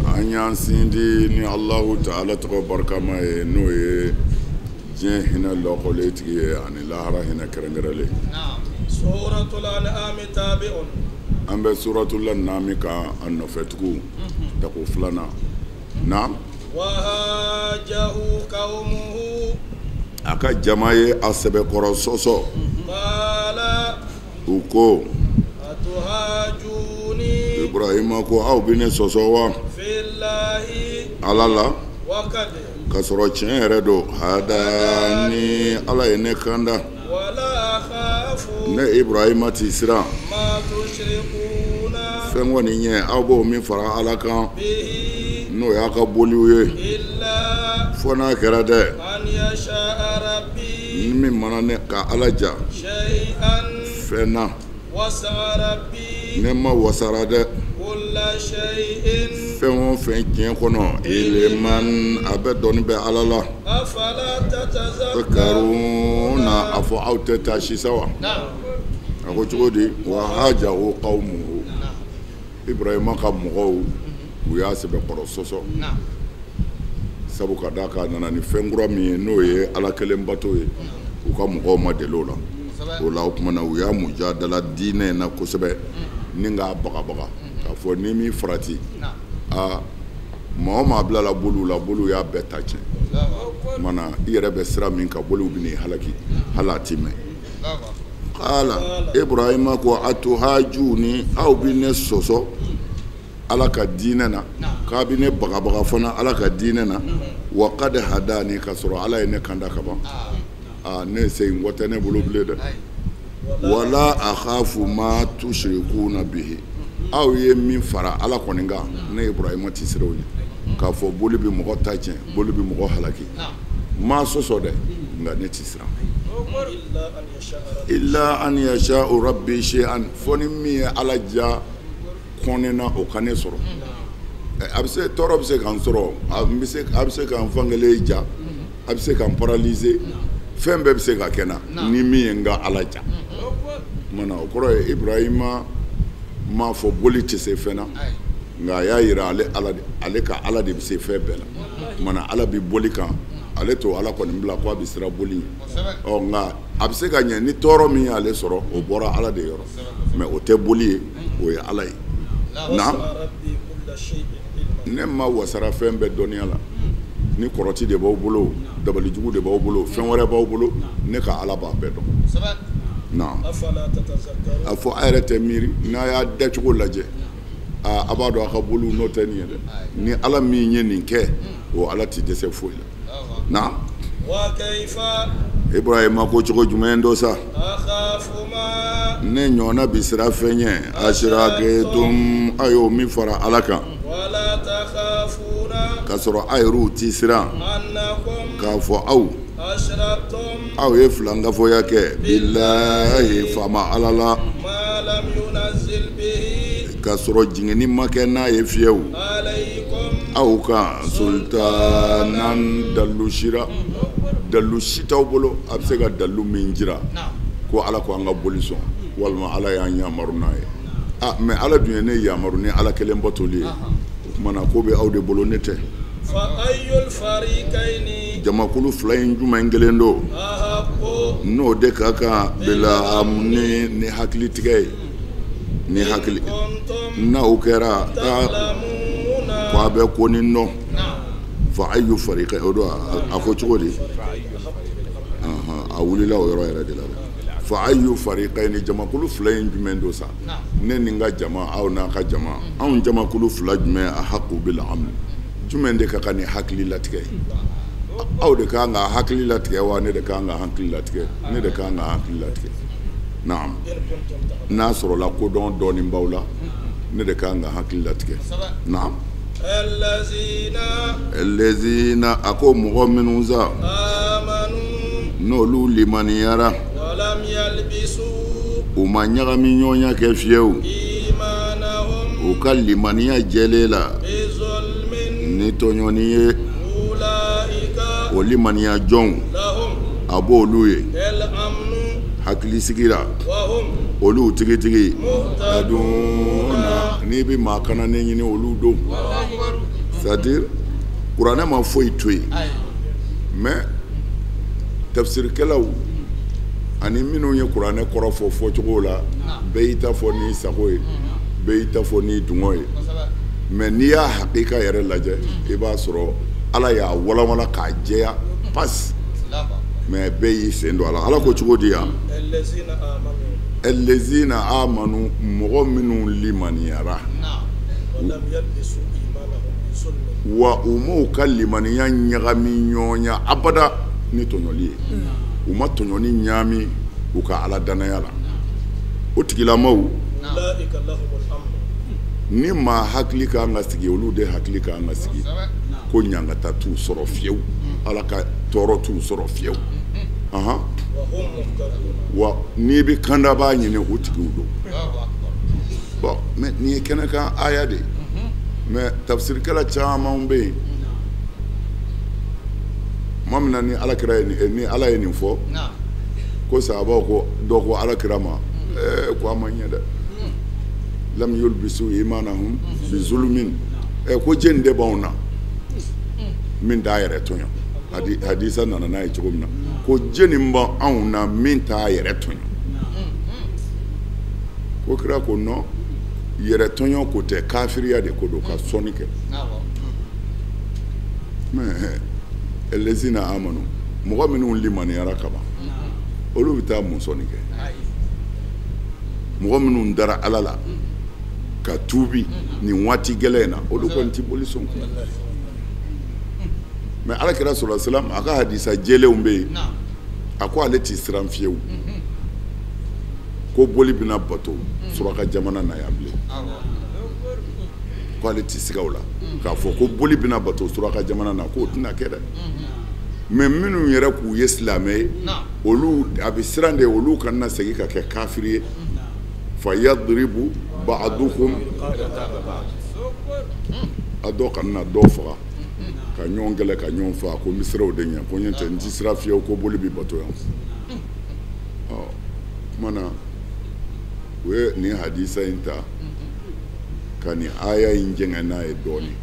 An y'an sindi ni Alahu taala tɔgɔ barikama ye, n'o ye diɲɛ hinɛ lɔkɔlen tigi ye ani lahara hinɛ kɛrɛnkɛrɛnlen. An bɛ suratul anami kan a nɔfɛtugu tako filanan. Naam. A ka jama ye a sɛbɛkɔrɔ sɔsɔ. U ko Ibrahima ko aw bɛ ne sɔsɔ wa Ala la, k'a sɔrɔ tiɲɛ yɛrɛ don. Hadani, Ala ye ne kanda. Ne Ibrahima ti siran fɛn kɔni ɲɛ aw b'o min fara Ala kan, n'o y'a ka boliw ye, fo n'a kɛra dɛ ni min mana ne ka Ala ja fɛn na, ne ma wasara dɛ fɛn o fɛn diɲɛ kɔnɔ, iliman, a bɛɛ dɔnni bɛ Ala la. Karuna, a fɔ aw tɛ taa si sa wa? A ko cogo di? Wa hajahu qawmuhu, Ibrahima ka mɔgɔw u y'a sɛbɛkɔrɔ sɔsɔ, sabu ka d'a kan a nana ni fɛn kura min ye, n'o ye Ala kelen bato ye. U ka mɔgɔw ma deli o la. O la, o tuma na, u y'a mujadala diinɛ in na kosɛbɛ ni k'a bagabaga k'a fɔ ni min farati aa, maa o maa bilala boliw la, boliw y'a bɛɛ ta tiɲɛ. Tuma na, i yɛrɛ bɛ sira min kan, boliw bɛ n'i halaki hali a ti mɛn. Qala, Ibrahima ko atuhajuni, aw bɛ ne sɔsɔ Ala ka diinɛ na, k'a bɛ ne bagabaga fana Ala ka diinɛ na, wa qad hadani, ka sɔrɔ Ala ye ne kanda ka ban. Aa, ne segin kɔ tɛ ne bolo bilen dɛ. Wala akhafu ma tushrikuna bihi, aw ye min fara Ala kɔni kan, ne Ibrahima ti siran o ɲɛ. K'a fɔ boli bɛ mɔgɔ ta tiɲɛ, boli bɛ mɔgɔ halaki, ma sɔsɔ dɛ, nka ne ti siran. Illa an yasha rabbi shay'an, fo ni min ye Ala ja kɔnɛ na, o ka ne sɔrɔ. A bɛ se, tɔɔrɔ bɛ se k'an sɔrɔ, a bɛ se k'an fankelen ja, a bɛ se k'an paralyser, fɛn bɛɛ bɛ se ka kɛ n na ni min ye n ka Ala ja. Tuma na, o kɔrɔ ye Ibrahima m'a fɔ boli tɛ se fɛn na, nka a y'a yira ale Ala, ale ka Ala de bɛ se fɛn bɛɛ la. Tuma na, Ala bɛ boli kan, ale t'o Ala kɔni bila ko a bɛ siran boli ɲɛ. Ɔ, nka a bɛ se ka ɲɛ ni tɔɔrɔ min y'ale sɔrɔ, o bɔra Ala de yɔrɔ, mais o tɛ boli ye, o ye Ala ye. Na ne ma wasara fɛn bɛɛ dɔnniya la. Ni kɔrɔti de b'aw bolo, dabalijugu de b'aw bolo, fɛn wɛrɛ b'aw bolo, ne ka Ala b'a bɛɛ dɔn. Na a fɔ a yɛrɛ tɛ miiri n'a y'a dacogo lajɛ, a b'a dɔn a ka boliw n'o tɛ nin ye dɛ. Ni Ala min ye nin kɛ, o Ala ti dɛsɛ foyi la. Na Ibrahima ko cogo jumɛn don sa, ne ɲɔgɔnna bi siran fɛn ɲɛ ashraktum, a y'o min fara Ala kan, k'a sɔrɔ a yɛrɛw ti siran k'a fɔ aw ye filankafoya kɛ bilahi, faama Ala la, k'a sɔrɔ jiginni ma kɛ n'a ye fiyewu aw kan sultanan, dalu sira, dalu si t'aw bolo a bɛ se ka dalu min jira ko Ala ko an ka boli sɔn walima Ala y'an yamaru n'a ye. Ah, mais Ala dun ye ne yamaru ni Ala kelen batoli ye. O tuma na, ko bɛ aw de bolo, ne tɛ. Jamakulu fila in jumɛn kelen don n'o de ka kan bila ni hakilitigɛ ye, ni hakili n'aw kɛra ko a bɛ ko nin dɔn? Fa ayu fariqayn, o don a ko cogo di? A wulila o yɔrɔ yɛrɛ de la dɛ. Fa ayu fariqayn, jamakulu fila in jumɛn don sa? Ne ni n ka jama, aw n'a ka jama, anw jamakulu fila jumɛn? Ahaqu bil amn, jumɛn de ka kan ni hakili latigɛ ye? Aw de kan ka hakili latigɛ wa ne de kan ka hakili latigɛ? Ne de kan ka hakili latigɛ. Naam, n'a sɔrɔla kodɔn dɔɔnin b'aw la, ne de kan ka hakili latigɛ. Naam. Lezina, a ko mɔgɔ minnu sa n'olu limaniyara, u ma ɲagami ɲɔgɔnya kɛ fiyewu u ka limaniya jɛlen la ni tɔɲɔni ye, o limaniya jɔnw, a b'olu ye hakili sigira. Olu tigitigi aduna, n'i bɛ maa kananen ɲini olu don. C'est à dire kuranɛ ma foyi to yen, mais tafsirikɛlaw ani minnu ye kuranɛ kɔrɔ fɔ fɔcogo la, bɛɛ y'i ta fɔ n'i sago ye, bɛɛ y'i ta fɔ n'i dungɔ ye. Mais n'i y'a hakika yɛrɛ lajɛ, i b'a sɔrɔ Ala y'a walawala k'a jɛya pas, mais bɛɛ y'i sen don a la. Ala ko cogo di yan? Allazina amanu, mɔgɔ minnu limaniyara, wa u m'u ka limaniya ɲagami ɲɔgɔn abada ni tɔɲɔli ye, u ma tɔɲɔni ɲaami u ka Ala danaya la. O tigilamaw ni maa hakili ka kan ka sigi, olu de hakili ka kan ka sigi ko ɲangata t'u sɔrɔ fiyewu, Ala ka tɔɔrɔ t'u sɔrɔ fiyewu. Wa n'i bɛ kandabaa ɲini, o tigiw don. Bon, mais nin ye kɛnɛkan aya de ye, mais tafsirikɛla caman bɛ yen, tuma min na ni Ala kira ye, ni Ala ye nin fɔ, ko sahabaw ko dɔ ko Ala kira ma, ko a ma ɲɛ dɛ, lam yulbisu imanahum bi zulumin, ko jɛni de b'anw na min t'a yɛrɛ tɔɲɔ. Hadisa nana n'a ye cogo min na, ko jɛni b'anw na min t'a yɛrɛ tɔɲɔ. Ko kira ko non, yɛrɛ tɔɲɔ ko tɛ, kafiriya de ko don, ka sɔnni kɛ. Mais allazina amanu, mɔgɔ minnu limaniyara kaban, olu bɛ taa mun sɔnni kɛ? Mɔgɔ minnu dara Ala la ka tuubi nin waati gɛlɛn in na, olu kɔni ti boli sɔn. Mais Ala kira sallallahu alaihi wasallam, a ka hadisa jɛlenw bɛ yen, a ko ale ti siran fiyewu ko boli bɛna bato suraka jamana na yan bilen, ko ale ti siga o la k'a fɔ ko boli bɛna bato suraka jamana na, k'o tɛna kɛ dɛ. Mais minnu yɛrɛ k'u ye silamɛ ye, olu a bɛ siran de olu kana segin ka kɛ kafiri ye. Fa yadribu ba'dukum, a dɔ kana dɔ faga ka ɲɔgɔn kɛlɛ ka ɲɔgɔn faga, ko n bɛ siran o de ɲɛ, ko n tɛ n ti siran fiyewu ko boli bɛ bato yan. Ɔ tuma na u ye nin hadisa in ta ka nin aya in jɛngɛ n'a ye dɔɔnin.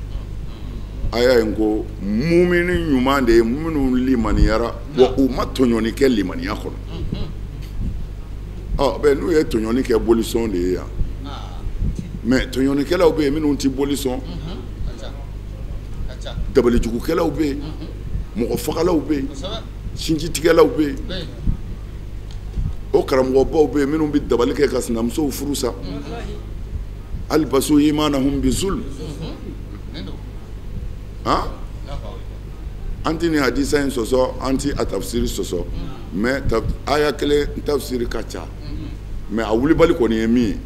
Aya in ko mumini ɲuman de ye minnu limaniyara, wa u ma tɔɲɔni kɛ limaniya kɔnɔ. Ɔ bɛn n'u ye tɔɲɔni kɛ bolisɔn de ye yan, mais tɔɲɔnikɛlaw bɛ yen minnu ti boli sɔn, dabalijugukɛlaw bɛ yen, mɔgɔ fagalaw bɛ yen, sinjitigɛlaw bɛ yen, o karamɔgɔbaw bɛ yen minnu bɛ dabali kɛ ka sinamusow furu sa. Albasu imanahum bi zulm. An ti nin hadisa in sɔsɔ, an ti a tafsiri sɔsɔ, mais aya kelen tafsiri ka ca, mais a wulibali kɔni ye min ye,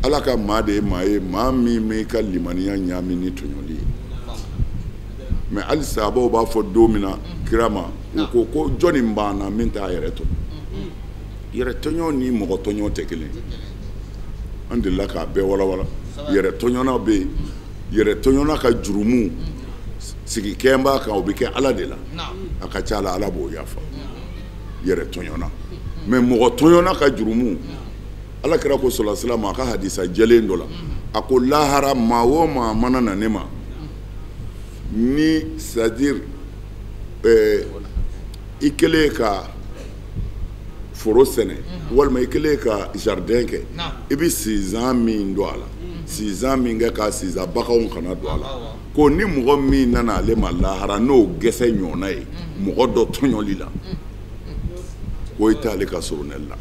Ala ka maa de ye maa ye, maa min m'i ka limaniya ɲaami ni tɔɲɔli ye. Mais hali sahabaw b'a fɔ don min na kira ma, u ko ko jɔnni b'an na min t'a yɛrɛ tɔɲɔ? Yɛrɛ tɔɲɔ ni mɔgɔ tɔɲɔ tɛ kelen. An delila k'a bɛɛ walawala. Yɛrɛ tɔɲɔna bɛ yen, yɛrɛ tɔɲɔna ka jurumu sigi kɛn b'a kan, o bɛ kɛ Ala de la, a ka ca la Ala b'o yafa. Yɛrɛ tɔɲɔna, mais mɔgɔ tɔɲɔna ka jurumu, Ala kira ko sallallahu alaihi wasallam a ka hadisa jɛlen dɔ la, a ko lahara maa o maa mana na ne ma ni c'est à dire i kɛlen ka foro sɛnɛ walima i kɛlen ka jardin kɛ, i bɛ sizan min don a la, sizan min kɛ ka sizan baganw kana don a la, ko ni mɔgɔ min nana ale ma lahara n'o gɛsɛ ɲɔgɔnna ye mɔgɔ dɔ tɔɲɔli la, ko i t'ale ka soronɛli la.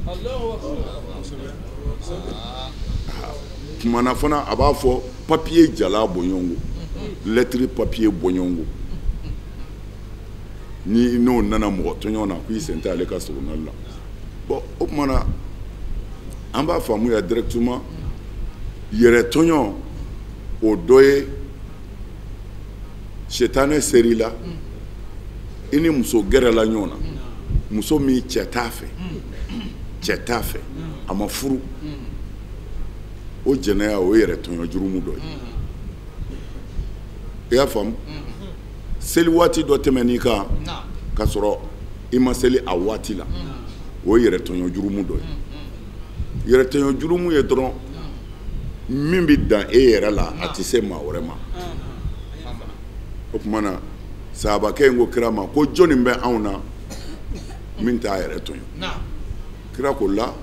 Kumana fana a b'a fɔ papier jala bɔɲɔgɔnko, lettre papier bɔɲɔgɔnko, ni n'o nana mɔgɔ tɔɲɔ na k'i sen t'ale ka soronɛli la. Bon, o tuma na an b'a faamuya directement yɛrɛ tɔɲɔ o dɔ ye sitanɛ ser'i la, i ni muso gɛrɛla ɲɔgɔn na, muso min cɛ t'a fɛ, cɛ t'a fɛ, a ma furu, o jɛnɛya o yɛrɛ tɔɲɔ jurumu dɔ ye. I y'a faamu? Seli waati dɔ tɛmɛn'i kan k'a sɔrɔ i ma seli a waati la, o yɛrɛ tɔɲɔ jurumu dɔ ye. Yɛrɛtɔɲɔ jurumu ye dɔrɔn min bɛ dan e yɛrɛ la, a tɛ se maa wɛrɛ ma. O tuma na sahabakɛ in ko kira ma ko jɔnni bɛ anw na min t'a yɛrɛ tɔɲɔ? Kira ko la,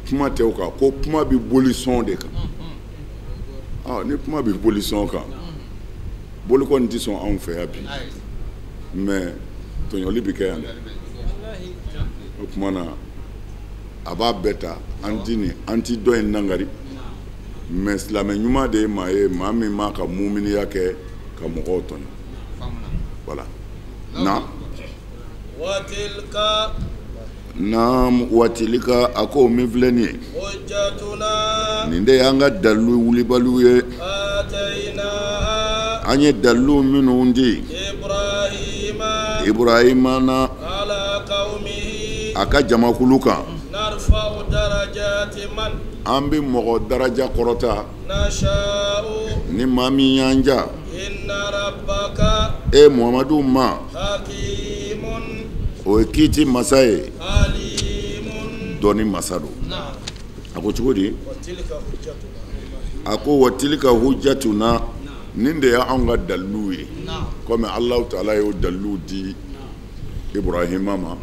kuma tɛ o kan, ko kuma bɛ boli sɔn de kan. Ni kuma bɛ boli sɔn kan, boli kɔni tɛ sɔn anw fɛ yan bi, mais tɔɲɔli bɛ kɛ yan dɛ. O tuma na a b'a bɛɛ ta, an ti nin, an ti dɔ in nangari, mais silamɛ ɲuman de ye maa ye, maa min m'a ka muminiya kɛ ka mɔgɔw tɔɲɔ. Voilà. Na naam, watilika, a ko min filɛ nin ye, nin de y'an ka dalilu wulibaliw ye, an ye dalilu minnu di Ibrahima na a ka jamakulu kan. An bɛ mɔgɔ daraja kɔrɔta ni maa min y'an ja. E Muhamadu ma, o ye kiiti masa ye, dɔnni masa don. A ko cogo di? A ko watilika hujjatuna, nin de y'anw ka dalilu ye, komi Alahu taala y'o dalilu di Ibrahima ma,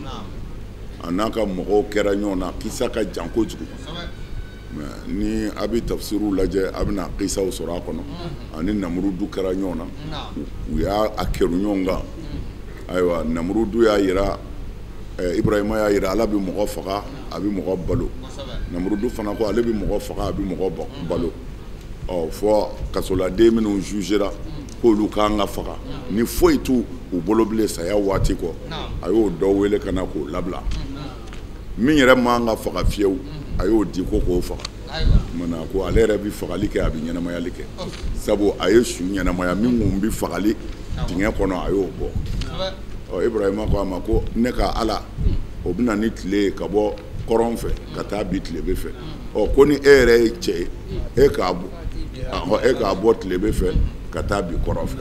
a n'a ka mɔgɔw kɛra ɲɔgɔn na, kisa ka jan kojugu. Ni a bɛ tafsiriw lajɛ, a bɛna kisaw sɔrɔ a kɔnɔ. Ani Namurudu kɛra ɲɔgɔn na, u y'a kɛru ɲɔgɔn kan. Ayiwa, Namurudu y'a yira, Ibrahima y'a yira Ala bɛ mɔgɔ faga, a bɛ mɔgɔ balo. Namurudu fana ko ale bɛ mɔgɔ faga, a bɛ mɔgɔ balo. Ɔ fɔ kasoladen minnu jugera k'olu kan ka faga, ni foyi t'u bolo bilen saya waati kɔ, a y'o dɔ wele ka na k'o labila. Min yɛrɛ man ka faga fiyewu, a y'o di ko k'o faga. Mana ko ale yɛrɛ bɛ fagali kɛ, a bɛ ɲɛnamayali kɛ, sabu a ye su ɲɛnamaya min kun bɛ fagali dingɛ kɔnɔ, a y'o bɔ. Ɔ Ibrahima ko a ma ko ne ka Ala, o bɛ na ni tile ye ka bɔ kɔrɔn fɛ ka taa bi tilebe fɛ. Ɔ ko ni e yɛrɛ ye cɛ ye, e k'a bɔ tilebe fɛ ka taa bi kɔrɔn fɛ.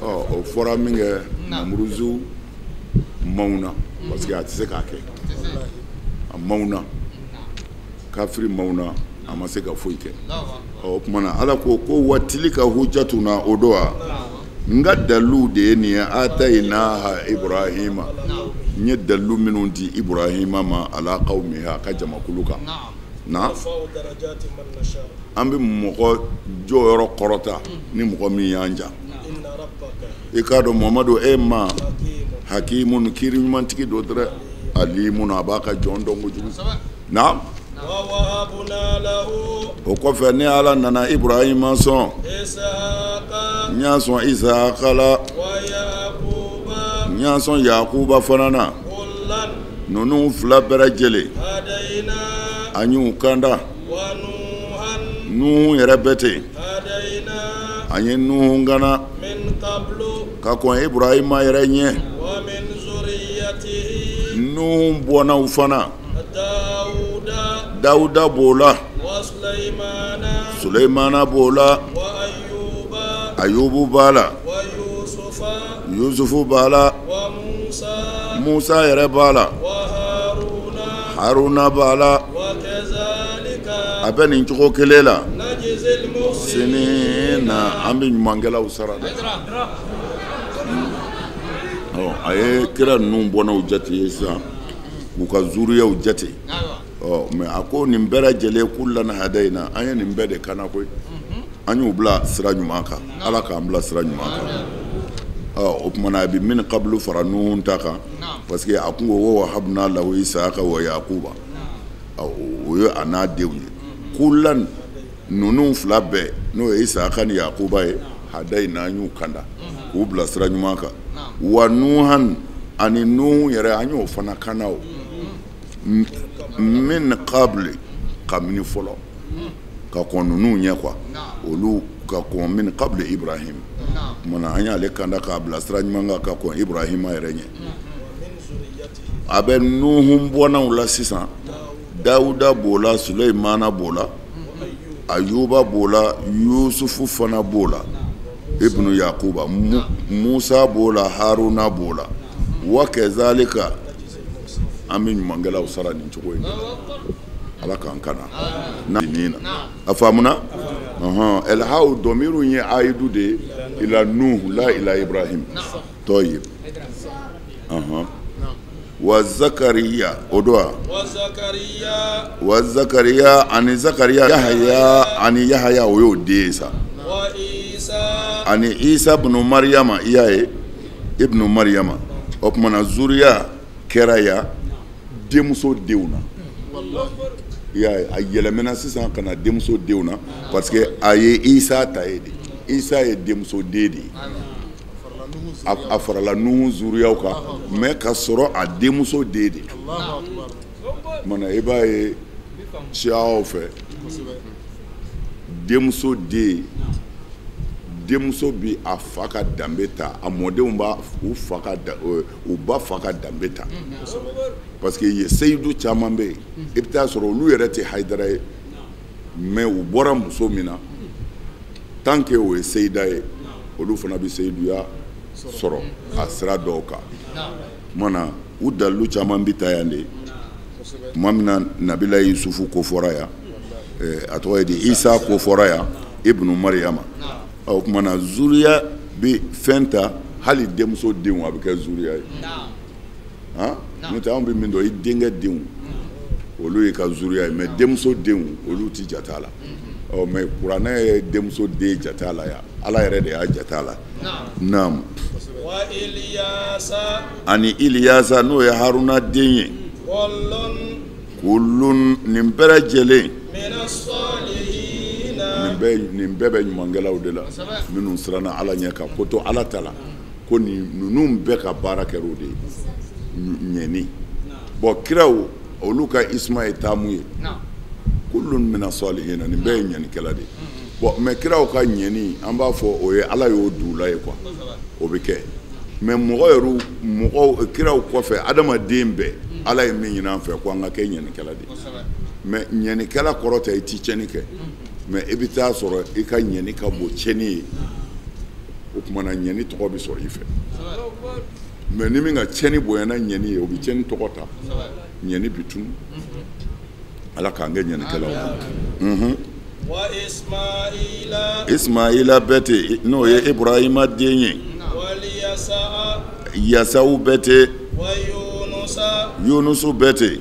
Ɔ o fɔra min kɛ, Namuruzu mawuna, parce que a tɛ se k'a kɛ. A mawuna, kafiri mawuna, a ma se ka foyi kɛ. Ɔ o tuma na Ala ko ko watilika hujjatuna, o don wa n ka daliluw de ye nin ye, atayinaha Ibrahima, n ye dalilu minnu di Ibrahima ma ala qawmihi, a ka jamakulu kan. Na an bɛ mɔgɔ jɔyɔrɔ kɔrɔta ni mɔgɔ min y'an ja. I k'a dɔn Muhamadu, e ma hakimun, kiiri ɲumantigi don dɛ, alimun, a b'a ka jɔn dɔn kojugu. Na o kɔfɛ ne Ala nana Ibrahima sɔn, n y'a sɔn Isaka la, n y'a sɔn Yakuba fana na. Ninnu fila bɛɛ lajɛlen an y'u kanda. Nuhu yɛrɛ bɛ ten, an ye Nuhu gana ka kɔn Ibrahima yɛrɛ ɲɛ. Nuhu bɔnnaw fana, Dawuda b'o la, Suleimana b'o la, Ayubu b'a la, Yusufu b'a la, Musa yɛrɛ b'a la, Haruna b'a la. A bɛ nin cogo kelen la. Sini na an bɛ ɲumankɛlaw sara dɛ. Ɔ a ye kira ninnu bɔnnaw jate ye sisan, k'u ka zuriyaw jate. Ɔ mais a ko nin bɛɛ lajɛlen kullan hadayina, an ye nin bɛɛ de kana koyi, an y'u bila sira ɲuman kan. Ala k'an bila sira ɲuman kan. Ɔ o tuma na a bɛ min qablu fara Nuhu ta kan, parce que a kun ko wa wahabna lahu Isaka wa Yakuba, o ye a n'a denw ye. Kullan ninnu fila bɛɛ, n'o ye Isaka ni Yakuba ye, hadayina, an y'u kanda k'u bila sira ɲuman kan. Wa Nuhan, ani Nuhu yɛrɛ, an y'o fana kana o min qabli, kabini fɔlɔ ka kɔn ninnu ɲɛ quoi, olu ka kɔn min qabli Ibrahim. Kumana an y'ale kanda k'a bila sira ɲuman kan ka kɔn Ibrahima yɛrɛ ɲɛ. A bɛ Nuhu bɔnnaw la sisan, Dawuda b'o la, Suleimana b'o la, Ayuba b'o la, Yusufu fana b'o la, Ibnu Yakuba, Musa b'o la, Haruna b'o la. Wa kazalika, an bɛ ɲumankɛlaw sara nin cogo in de la. Ala k'an kana na na a faamuna ɛlhaw dɔmiru ye ayidu de ye ila Nuhu la ila Ibrahim tɔyib wa Zakariya o don wa wa Zakariya ani Zakariya Yahaya ani Yahaya o y'o den ye sa ani Isa bunu Mariyama i y'a ye ibnu Mariyama o tuma na zuriya kɛra yan denmuso denw na i y'a ye a yɛlɛmɛna sisan ka na denmuso denw na parce que a ye Isa ta ye de Isa ye denmuso den de ye a farala Nuhu zuriyaw kan mais ka sɔrɔ a denmuso den de mana i b'a ye siyaw fɛ denmuso den denmuso bi a fa ka danbe ta a mɔdenw b'a u fa ka u ba fa ka danbe ta parce que yen seyidu caman bɛ yen i bɛ taa sɔrɔ olu yɛrɛ tɛ Hayidara ye mais u bɔra muso min na tant que o ye seyida ye olu fana bɛ seyiduya sɔrɔ a sira dɔw kan mana u dalilu caman bɛ taa yan de tuma min na Nabila Yusufu ko fɔra yan a tɔgɔ ye di Isa ko fɔra yan ibnu Mariyama o tuma na zuriya bɛ fɛn ta hali denmuso denw a bɛ kɛ zuriya ye han n'o tɛ anw bɛ min dɔn i denkɛ denw olu y'i ka zuriya ye mais denmuso denw olu ti jate a la ɔ mais kuranɛ ye denmuso den jate a la yan Ala yɛrɛ de y'a jate a la naam ani Iliyasa n'o ye Haruna den ye kulun nin bɛɛ lajɛlen nin bɛɛ bɛ ɲumankɛlaw de la minnu siranna Ala ɲɛ ka ko to Ala ta la ko nin ninnu bɛɛ ka baara kɛra o de ye ɲɛni bon kiraw olu ka isma ye taamu ye kulun mina salihina nin bɛɛ ye ɲɛnikɛla de ye bon mais kiraw ka ɲɛni an b'a fɔ o ye Ala y'o d'u la ye quoi o bɛ kɛ mais mɔgɔ yɛrɛ mɔgɔw kiraw kɔfɛ adamaden bɛɛ Ala ye min ɲini an fɛ ko an ka kɛ ɲɛnikɛla de ye mais ɲɛnikɛla kɔrɔ tɛ i ti tiɲɛni kɛ mais i bɛ taa sɔrɔ i ka ɲɛni ka bon tiɲɛni ye o tuma na ɲɛni tɔgɔ bɛ sɔrɔ i fɛ mais ni min ka tiɲɛni bonyana ɲɛni ye o bɛ tiɲɛni tɔgɔ ta ɲɛni bɛ tunu Ala k'an kɛ ɲɛnikɛlaw ye. Ismaila bɛ ten n'o ye Ibrahima den ye Yasaw bɛ ten Yunusu bɛ ten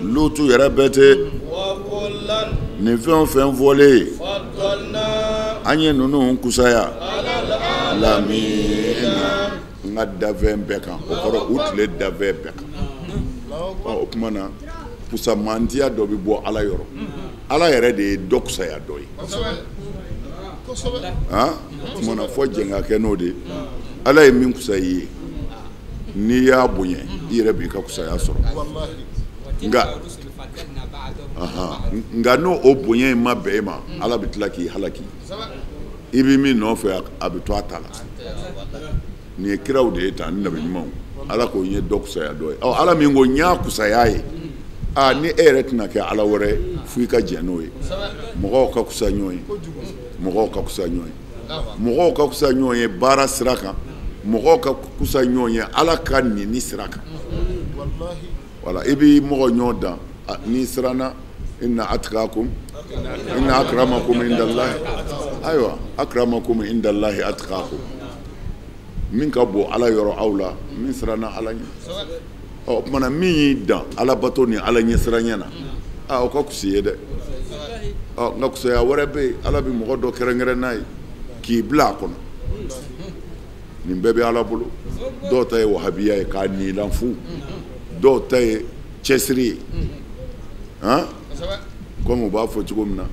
Lutu yɛrɛ bɛ ten nin fɛn o fɛn fɔlen an ye ninnu kusaya lamina n ka dafɛn bɛɛ kan o kɔrɔ u tile dafɛn bɛɛ kan o tuma na kusamantiya dɔ bɛ bɔ Ala yɔrɔ Ala yɛrɛ de ye dɔ kusaya dɔ ye o tuma na fɔ jɛn ka kɛ n'o de ye Ala ye min kusaya i ye n'i y'a bonya i yɛrɛ b'i ka kusaya sɔrɔ nka n'o o bonya in ma bɛn e ma Ala bɛ tila k'i halaki i bɛ min nɔfɛ a bɛ to a ta la nin ye kiraw de ye tan ni nabi ɲumanw Ala ko n ye dɔ kusaya dɔ ye ɔ Ala min ko n y'a kusaya ye aa ni e yɛrɛ tɛna kɛ Ala wɛrɛ ye fo i ka jɛn n'o ye mɔgɔw ka kusa ɲɔgɔn ye mɔgɔw ka kusa ɲɔgɔn ye mɔgɔw ka kusa ɲɔgɔn ye baara sira kan mɔgɔw ka kusa ɲɔgɔn ye Ala ka nini sira kan wala i b'i mɔgɔ ɲɔgɔn dan n'i siranna inna atqakum inna akramakum indallahi ayiwa akramakum indallahi atqakum min ka bon Ala yɔrɔ aw la min siranna Ala ɲɛ ɔ o tuma na min y'i dan Ala bato ni Ala ɲɛsiranɲɛ na aa o ka kusi ye dɛ ɔ nka kusaya wɛrɛ bɛ yen Ala bɛ mɔgɔ dɔ kɛrɛnkɛrɛn n'a ye k'i bila a kɔnɔ nin bɛɛ bɛ Ala bolo dɔw ta ye wahabiya ye k'a nilan fu dɔw ta ye cɛsiri ye han komi u b'a fɔ cogo min na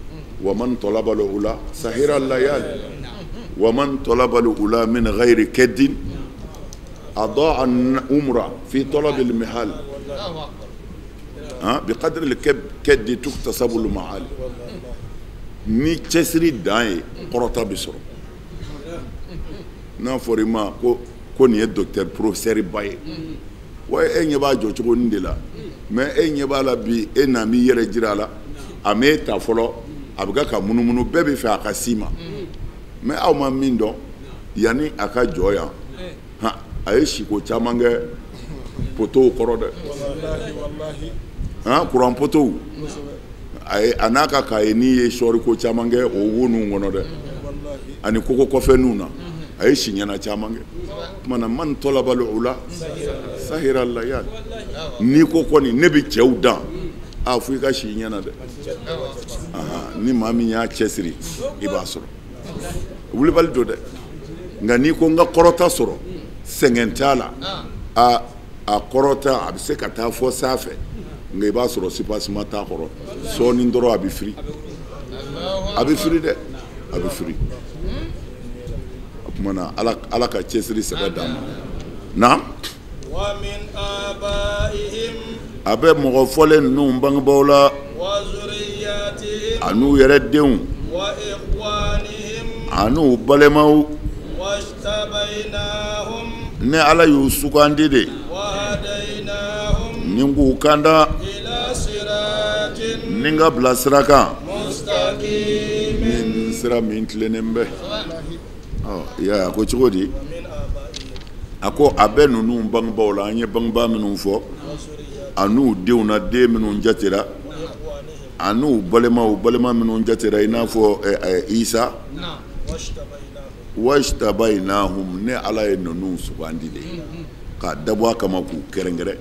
waman talabal ula sahira layali waman talabal ula min ghayri kaddin adaa umra fi talabil mihal bi qadri al kaddi tuktasabu al maali ni cɛsiri dan ye kɔrɔta bɛ sɔrɔ n'a fɔra i ma ko nin ye docteur professeur ba ye wa e ɲɛ b'a jɔ cogo nin de la mais e ɲɛ b'a la bi e na m'i yɛrɛ jira a la a m'e ta fɔlɔ a bɛ ka munumunu bɛɛ bɛ fɛ a ka s'i ma mais aw ma min dɔn yanni a ka jɔ yan a ye siko caman kɛ potow kɔrɔ dɛ. Han, kuran potow a n'a ka k'a ye n'i ye sɔɔri ko caman kɛ o wo ninnu kɔnɔ dɛ, ani koko kɔfɛ ninnu na, a ye si ɲɛna caman kɛ. Tuma na man tɔlabal ula sahira layal, n'i ko kɔni ne bɛ cɛw dan, a fo i ka si ɲɛna dɛ. Ni maa min y'a cɛsiri i b'a sɔrɔ, wulibali don dɛ. Nka n'i ko n ka kɔrɔta sɔrɔ, sɛgɛn t'a la, a kɔrɔta a bɛ se ka taa fɔ sanfɛ, nka i b'a sɔrɔ soubassement t'a kɔrɔ, sɔɔni dɔrɔn a bɛ firi, a bɛ firi dɛ, a bɛ firi. O tuma na Ala ka cɛsiri sɛbɛ d'an ma. Naam. A bɛ mɔgɔ fɔlen ninnu bangebaaw la, an'u yɛrɛ denw, an'u balimaw, ne Ala y'u sugandi de ni k'u kanda ni ka bila sira kan, ni sira min tilennen bɛ. I y'a ye a ko cogo di? A ko a bɛ ninnu bangebaaw la, an ye bangebaa minnu fɔ, an'u denw na, den minnu jatera, an'u balimaw, balima minnu jatera, i n'a fɔ Isa. Wajtabainahum, ne Ala ye ninnu sugandi de k'a dabɔ a kama k'u kɛrɛnkɛrɛn,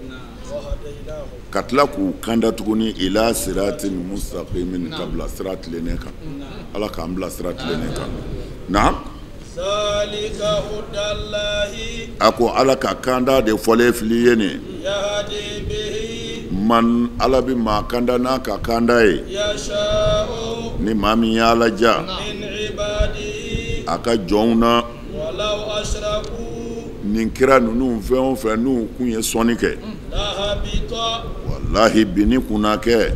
ka tila k'u kanda tuguni ila siratin mustaqimin, ka bila sira tilennen kan. Ala k'an bila sira tilennen kan. Naam. A ko Ala ka kanda de fɔlen fili ye nin. Man Ala bɛ maa kanda n'a ka kanda ye, ni maa min y'a laja a ka jɔnw na. Nin kira ninnu fɛn o fɛn n'u kun ye sɔnni kɛ, walahi binni kun na kɛ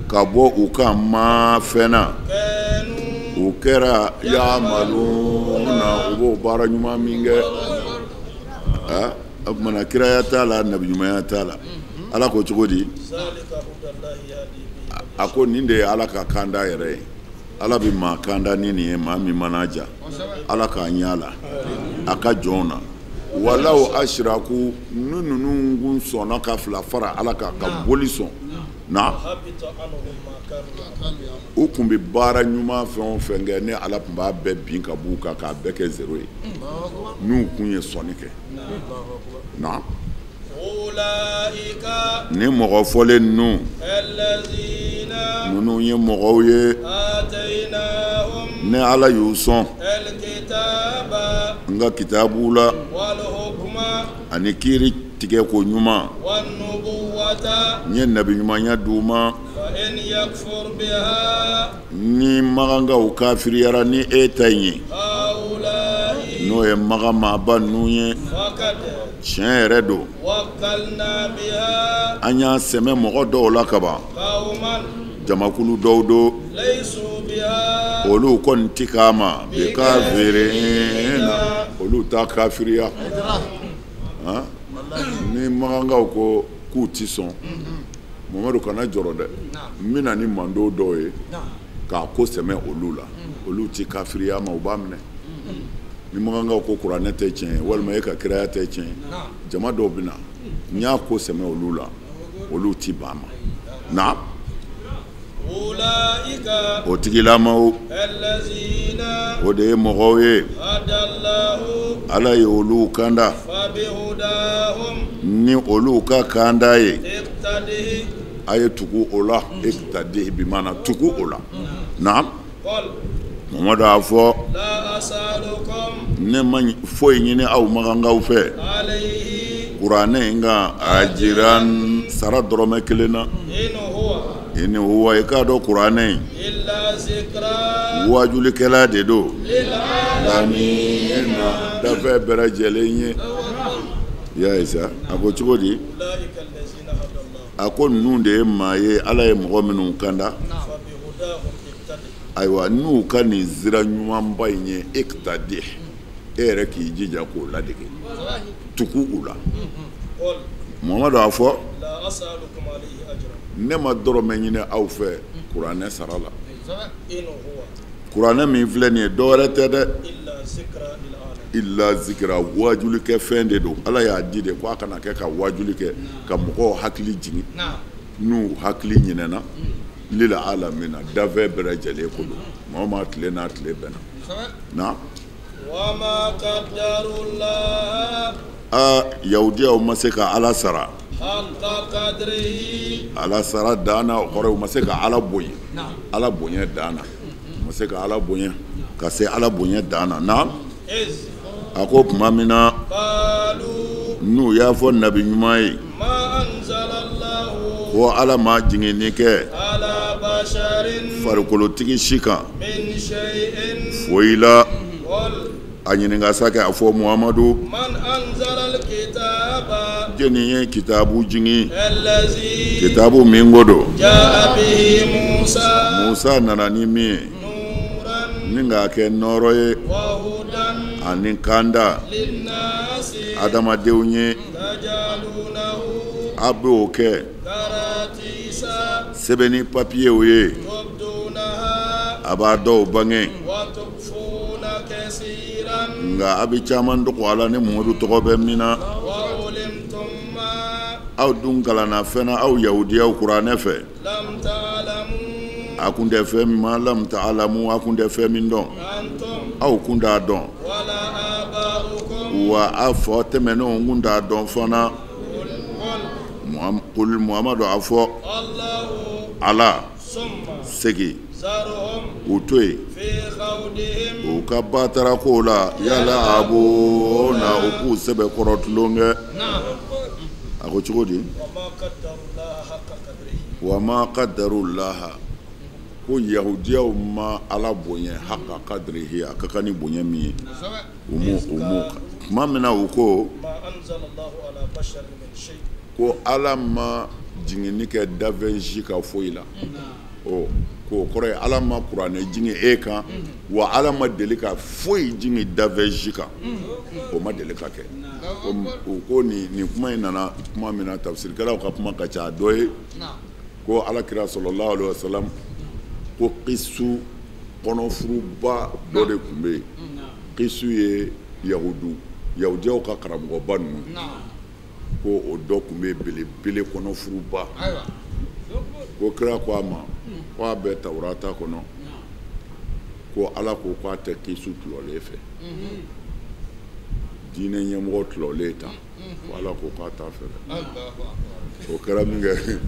ka bɔ u kan ma fɛn na, u kɛra yamaluna, u b'o baara ɲuman min kɛ. O tuma na kiraya t'a la, nabiɲumanya t'a la. Ala ko cogo di? A ko nin de ye Ala ka kanda yɛrɛ ye. Ala bɛ maa kanda ni nin ye, maa min mana ja, Ala k'a ɲɛ la a ka jɔnw na. Walaw ashraku, ni ninnu kun sɔnna ka fila fara Ala kan ka boli sɔn na, u kun bɛ baara ɲuman fɛn o fɛn kɛ, ne Ala tun b'a bɛɛ bin ka b'u kan k'a bɛɛ kɛ zéro ye, n'u kun ye sɔnni kɛ. Na ni mɔgɔ fɔlen ninnu ye mɔgɔw ye, ne Ala y'u sɔn n ka kitabu la, ani kiiri tigɛ ko ɲuman, n ye nabi ɲumanya d'u ma. Ni makankaw kafiriyara ni e ta in ye, n'o ye Makan maaba ninnu ye, tiɲɛ yɛrɛ don, an y'a sɛmɛ mɔgɔ dɔw la kaban, jamakulu dɔw don, olu kɔni ti k'a ma bi kafirina, olu t'a kafiriya. Ni makankaw ko k'u ti sɔn, Mamadu kana jɔrɔ dɛ, n bɛna ni mando dɔw ye k'a ko sɛmɛ olu la, olu ti kafiriya ma, u b'a minɛ. Ni makankaw ko kuranɛ tɛ tiɲɛ ye, walima e ka kiraya tɛ tiɲɛ ye, jama dɔw bɛ na, n y'a ko sɛmɛ olu la, olu ti ban ma. Na o tigilamaw, o de ye mɔgɔw ye, Ala ye olu kanda ni olu ka kanda ye, a ye tugu o la. Iqtadi bi maana tugu o la. Naam. Mamadu a fɔ, ne ma foyi ɲini aw makankaw fɛ kuranɛ in kan, ajiran sara dɔrɔmɛ kelen na. In huwa, i k'a dɔn kuranɛ in waajulikɛla de don, lamina dafɛ bɛɛ lajɛlen ye. I y'a ye sa, a ko cogo di? A ko ninnu de ye maa ye, Ala ye mɔgɔ minnu kanda. Ayiwa, n'u ka nin sira ɲumanba in ye, iqtadi, e yɛrɛ k'i jija k'o ladege, tugu u la. Mamadu a fɔ, ne ma dɔrɔmɛ ɲini aw fɛ kuranɛ sara la. Kuranɛ min filɛ nin ye, dɔwɛrɛ tɛ dɛ, illa zikira, waajuli kɛ fɛn de don. Ala y'a di de ko a kana kɛ ka waajuli kɛ, ka mɔgɔw hakili jigin. N'u hakili ɲinɛna lil alamina dafɛn bɛɛ lajɛlen ko don maa o maa tile n'a tile bɛnna na aa yahudiyaw ma se ka Ala sara Ala sara dan na o kɔrɔ u ma se ka Ala bonya Ala bonya dan na u ma se ka Ala bonya ka se Ala bonya dan na na a ko tuma min na n'u y'a fɔ nabi ɲuman ye ko Ala ma jiginni kɛ farikolotigi si kan foyi la a ɲininka sa kɛ a fɔ Muhamadu jɔnni ye kitabu jigin kitabu min ko don Musa nana ni min ye ni k'a kɛ nɔɔrɔ ye ani kanda adamadenw ye a bɛ o kɛ sɛbɛnni papiyew ye a b'a dɔw bange nka a bɛ caman dogo a la ni Muhamadu tɔgɔ bɛ min na aw dun kalanna fɛn na aw yahudiyaw kuranɛ fɛ a kun tɛ fɛn min ma lam ta'lamu a kun tɛ fɛn min dɔn aw kun t'a dɔn wa a fɔ tɛmɛnenw kun t'a dɔn fana kul Muhamadu a fɔ Ala segin u to yen u ka batara kow la yal'abuna u k'u sɛbɛkɔrɔ tulonkɛ a ko cogo di wa ma qaddarullaha ko yahudiyaw ma Ala bonya haqqa qadrihi a ka kan ni bonya min ye u m'o tuma min na u ko ko Ala ma jiginni kɛ danfɛn si kan foyi la ɔ k'o kɔrɔ ye Ala ma kuranɛ jigin e kan wa Ala ma deli ka foyi jigin danfɛn si kan o ma deli ka kɛ u ko nin kuma in nana kuma min na tafsirikɛlaw ka kuma ka ca a dɔ ye ko Ala kira sallallahu alaihi wasallam ko kisu kɔnɔfuruba dɔ de tun bɛ yen kisu ye yahudiyaw ka karamɔgɔba ninnu ko o dɔ tun bɛ belebele kɔnɔfuruba ko kira ko a ma ko a bɛ tawurata kɔnɔ ko Ala ko k'a tɛ kisu tulɔlen fɛ diinɛ ɲɛmɔgɔ tulɔlen ta ko Ala ko k'a t'a fɛ dɛ o kɛra min kɛ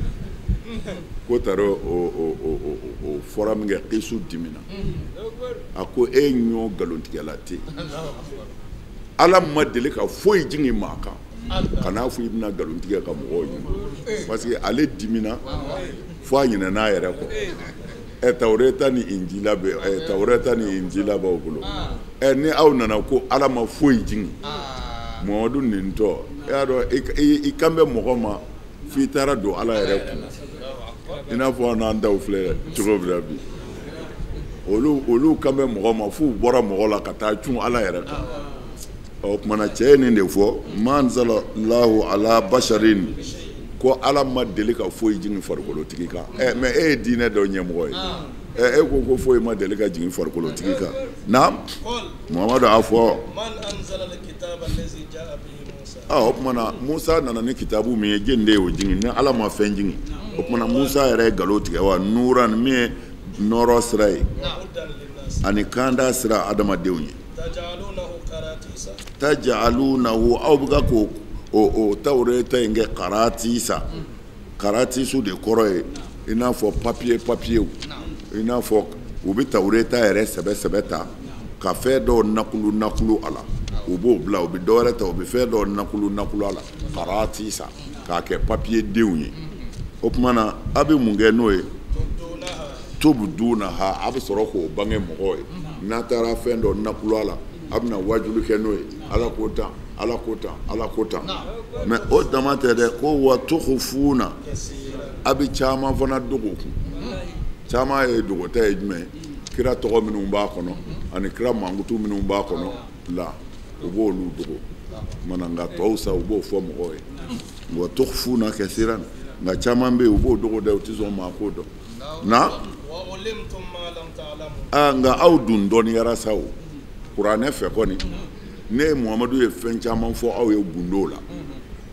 ko tari o fɔra min kɛ kisu dimina a ko e ɲɔ nkalontigɛla tɛ Ala ma deli ka foyi jigin maa kan kan'a fɔ i bɛna nkalon tigɛ ka mɔgɔw ɲini parce que ale dimina fo a ɲinɛna a yɛrɛ kɔ ɛ tawureta ni injila bɛ ɛ tawureta ni injila b'aw bolo ɛ ni aw nana ko Ala ma foyi jigin Muhamadu nin tɔ e y'a dɔn i kan bɛ mɔgɔ ma f'i taara don Ala yɛrɛ kun i n'a fɔ n'an taw filɛ cogo min na bi olu kan bɛ mɔgɔ ma f'u bɔra mɔgɔ la ka taa cun Ala yɛrɛ kan o tuma na cɛ ye nin de fɔ ma anzalallahu ala basharin ko Ala ma deli ka foyi jigin farikolotigi kan ɛ mais e ye diinɛ dɔ ɲɛmɔgɔ ye ɛ e ko ko foyi ma deli ka jigin farikolotigi kan naam Muhamadu a fɔ o tuma na Musa nana ni kitabu min ye jɔni de y'o jigin ni Ala ma fɛn jigin o tuma na Musa yɛrɛ ye nkalon tigɛ wa nuran min ye nɔɔrɔ sira ye ani kanda sira adamadenw ye taj'alunahu aw bɛ ka k'o o tawureta in kɛ karatisa karatisu de kɔrɔ ye i n'a fɔ papiye papiyew i n'a fɔ u bɛ tawureta yɛrɛ sɛbɛ sɛbɛ ta ka fɛn dɔw nakulu nakulu a la u b'o bila u bɛ dɔ wɛrɛ ta u bɛ fɛn dɔw nakulu nakulu a la karatisa k'a kɛ papiye denw ye o tuma na a bɛ mun kɛ n'o ye tubdunaha a bɛ sɔrɔ k'o bange mɔgɔw ye n'a taara fɛn dɔ nakulu a la a bɛna wajulu kɛ n'o ye Ala ko tan Ala ko tan Ala ko tan mais o dama tɛ dɛ ko wa tukhfuna a bɛ caman fana dogo kun caman ye dogota ye jumɛn kira tɔgɔ minnu b'a kɔnɔ ani kira mankutu minnu b'a kɔnɔ la u b'olu dogo mana nka tɔw sa u b'o fɔ mɔgɔw ye wa tukhfuna kasiran nka caman bɛ yen u b'o dogo dɛ u tɛ sɔn maa k'o dɔn na nka aw dun dɔnniyara sa o kuranɛ fɛ kɔni ne ye Muhamadu ye fɛn caman fɔ aw ye gundo la.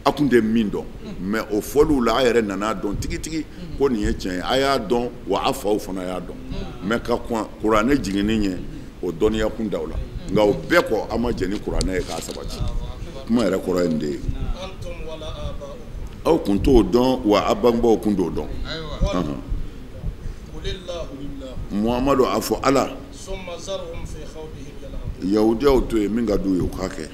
A kun tɛ min dɔn, mais o fɔliw la, a yɛrɛ nana dɔn tigitigi ko nin ye tiɲɛ ye. A y'a dɔn wa, a faw fana y'a dɔn, mais ka kɔn kuranɛ jiginni ɲɛ, o dɔnniya kun d'aw la. Nka o bɛɛ kɔ, a ma jɛn ni kuranɛ ye k'a sabati. Kuma yɛrɛ kɔrɔ ye nin de ye. Aw kun t'o dɔn wa, a bangebaaw kun t'o dɔn. Muhamadu, a fɔ Ala, yahudiyaw to yen, min ka d'u ye u k'a kɛ.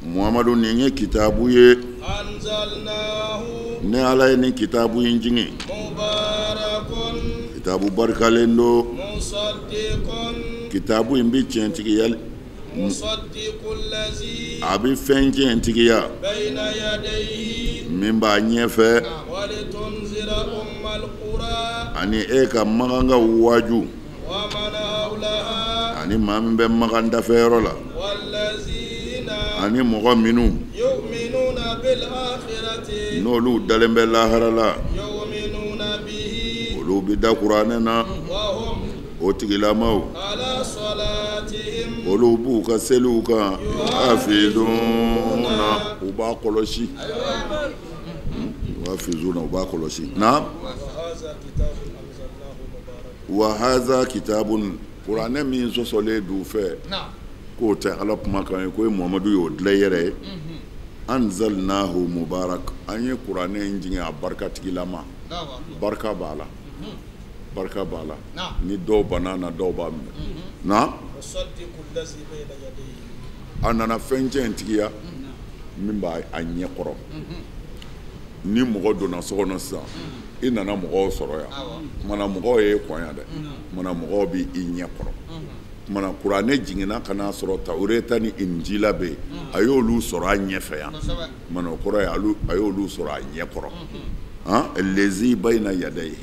Muhamadu, nin ye kitabu ye, ne Ala ye nin kitabu in jigin. Kitabu barikalen don. Kitabu in bɛ tiɲɛtigiya, a bɛ fɛn tiɲɛtigiya min b'a ɲɛfɛ, ani e ka makankaw waaju, ani maa min bɛ makan dafɛyɔrɔ la, ani mɔgɔ minnu n'olu dalen bɛ lahara la, olu bɛ da kuranɛ na. O tigilamaw, olu b'u ka seliw kan, hafizuna, u b'a kɔlɔsi. Hafizuna, u b'a kɔlɔsi. Naam. Wa haza kitabun, kuranɛ min sɔsɔlen d'u fɛ k'o tɛ Ala kumakan ye, ko ye Muhamadu y'o dilan i yɛrɛ ye. Anzalnahu mubarak, an ye kuranɛ in jigin a barikatigilama. Barika b'a la, barika b'a la. Ni dɔw banna na, dɔw b'a minɛ. Na a nana fɛn tiɲɛtigiya min b'a a ɲɛ kɔrɔ. Ni mɔgɔ donna so kɔnɔ sisan, i nana mɔgɔw sɔrɔ yan, kumana mɔgɔw ye kɔn yan dɛ, kumana mɔgɔw b'i ɲɛ kɔrɔ. Kumana kuranɛ jiginna ka n'a sɔrɔ Tawureta ni Injila bɛ yen, a y'olu sɔrɔ a ɲɛfɛ yan. Kumana o kɔrɔ ye a y'olu sɔrɔ a ɲɛ kɔrɔ. Lezi bayina yadayi,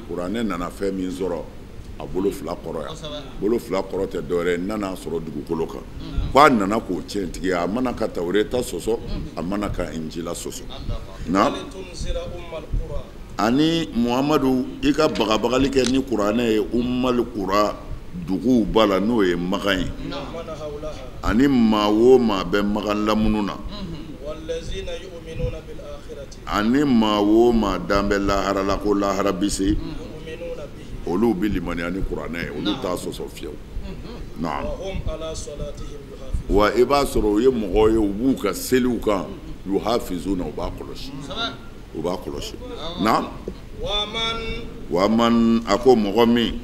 kuranɛ nana fɛn min sɔrɔ a bolo fila kɔrɔ yan. Bolo fila kɔrɔ tɛ dɔwɛrɛ ye, nana sɔrɔ dugukolo kan. K'a nana k'o tiɲɛtigiya, a mana ka Tawureta sɔsɔ, a mana ka Injila sɔsɔ. Na ani Muhamadu, i ka bagabagali kɛ ni kuranɛ ye ummal kura, duguw ba la, n'o ye Makan ye, ani maa o maa bɛ Makan lamunu na, ani maa o maa dan bɛ lahara la, ko lahara bi se, olu bɛ limaniya ni kuranɛ ye, olu t'a sɔsɔ fiyewu. Naam. Wa i b'a sɔrɔ u ye mɔgɔw ye, u b'u ka seliw kan, yuhafizuna, u b'a kɔlɔsi, u b'a kɔlɔsi. Naam. Wa man, a ko mɔgɔ min,